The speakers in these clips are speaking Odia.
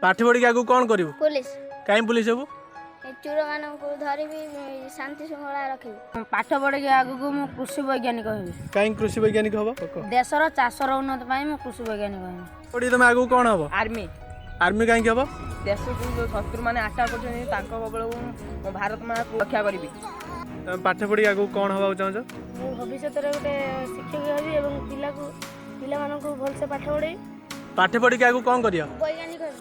ପାଠ ପଢ଼ିକି ଆଗକୁ କ'ଣ କରିବୁ? ପୋଲିସ। କାହିଁ ପୋଲିସ ହବୁ? ଏ ଚୋରମାନଙ୍କୁ ଧରିବି, ଶାନ୍ତି ଶୃଙ୍ଖଳା ରଖିବି। ପାଠ ପଢ଼ିକି ଆଗକୁ ମୁଁ କୃଷି ବୈଜ୍ଞାନିକ ହେବି। କାହିଁ କୃଷି ବୈଜ୍ଞାନିକ ହବ? ଦେଶର ଚାଷର ଉନ୍ନତି ପାଇଁ ମୁଁ କୃଷି ବୈଜ୍ଞାନିକ ହେବି। ପଢ଼ିକି ତମେ ଆଗକୁ କ'ଣ ହବ? ଆର୍ମି। ଆର୍ମି କାହିଁକି ହବ? ଦେଶକୁ ଯେଉଁ ଶତ୍ରୁମାନେ ଆଟାକ୍ କରୁଛନ୍ତି, ତାଙ୍କ କବଳକୁ ମୋ ଭାରତ ମାଆକୁ ରକ୍ଷା କରିବି। ତମେ ପାଠ ପଢ଼ିକି ଆଗକୁ କ'ଣ ହେବାକୁ ଚାହୁଁଛ? ମୁଁ ଭବିଷ୍ୟତରେ ଗୋଟେ ଶିକ୍ଷକ ହେବି ଏବଂ ପିଲାମାନଙ୍କୁ ଭଲସେ ପାଠ ପଢ଼େଇବି। ପାଠ ପଢ଼ିକି ଆଗକୁ କ'ଣ କରିବ? ବୈଜ୍ଞାନିକ ହେବି।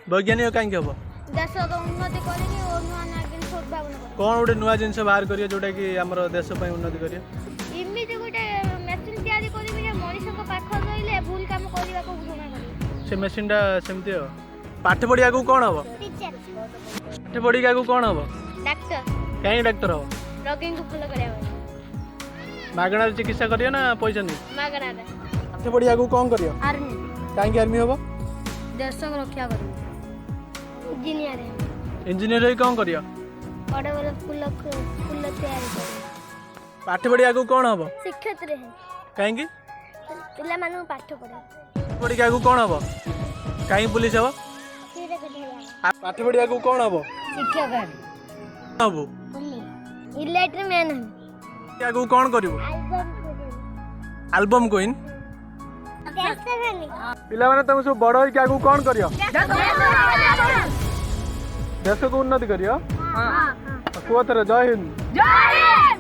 ବୈଜ୍ଞାନିକ କାହିଁକି ହବ? ଦେଶର ଉନ୍ନତି କରିକି ଓ ନୂଆ ନୂଆ ଜିନିଷ ଉଦ୍ଭାବନ କରିବି। କ'ଣ ଗୋଟେ ନୂଆ ଜିନିଷ ବାହାର କରିବ, ଯୋଉଟାକି ଆମର ଦେଶ ପାଇଁ ଉନ୍ନତି କରିବ? ଏମିତି ଗୋଟେ ମେସିନ୍ ତିଆରି କରିବି ଯେ ମଣିଷଙ୍କ ପାଖରେ ରହିଲେ ଭୁଲ କାମ କରିବାକୁ ଘୃଣା କରିବି। ସେ ମେସିନ୍ଟା ସେମିତି ହବ। ପାଠ ପଢ଼ି ଆଗକୁ କ'ଣ ହବ? ଟିଚର। ପାଠ ପଢ଼ିକି ଆଗକୁ କ'ଣ ହବ? ଡାକ୍ତର। କାହିଁକି ଡାକ୍ତର ହବ? ରୋଗୀଙ୍କୁ ଭଲ କରିବା ପାଇଁ। ମାଗଣାରେ ଚିକିତ୍ସା କରିବ ନା ପଇସା ନେଇ? ମାଗଣାରେ। ପାଠ ପଢ଼ି ଆଗକୁ କ'ଣ କରିବ? ଆର୍ମି। କାହିଁକି ଆର୍ମି ହବ? ଦେଶକୁ ରକ୍ଷା କରିବି। ଇଞ୍ଜିନିୟର। ଇଞ୍ଜିନିୟର ହେଇ କ'ଣ କରିବ? ବଡ଼ ବଡ଼ ଫୁଲ ଫୁଲ ତିଆରି କରିବି। ପାଠ ପଢ଼ି ଆଗକୁ କ'ଣ ହବ? ଶିକ୍ଷୟିତ୍ରୀ ହେବି। କାହିଁକି? ପିଲାମାନଙ୍କୁ ପାଠ ପଢ଼ାଇବି। ପଢ଼ିକି ଆଗକୁ କ'ଣ ହବ? କାହିଁକି ପୋଲିସ ହବ? ପାଠ ପଢ଼ି ଆଗକୁ କ'ଣ ହବ? ଶିକ୍ଷକ ହେବି। ହବୁ? ଇଲେକ୍ଟ୍ରିକ୍ ମ୍ୟାନ୍ ହେବି। ଆଗକୁ କ'ଣ କରିବୁ? Album queen. ପିଲାମାନେ, ତମେ ସବୁ ବଡ଼ ହେଇକି ଆଗକୁ କ'ଣ କରିବ? ଦେଶକୁ ଉନ୍ନତି କରିବ। କୁହ ଥରେ, ଜୟ ହିନ୍ଦ। ଜୟ ହିନ୍ଦ।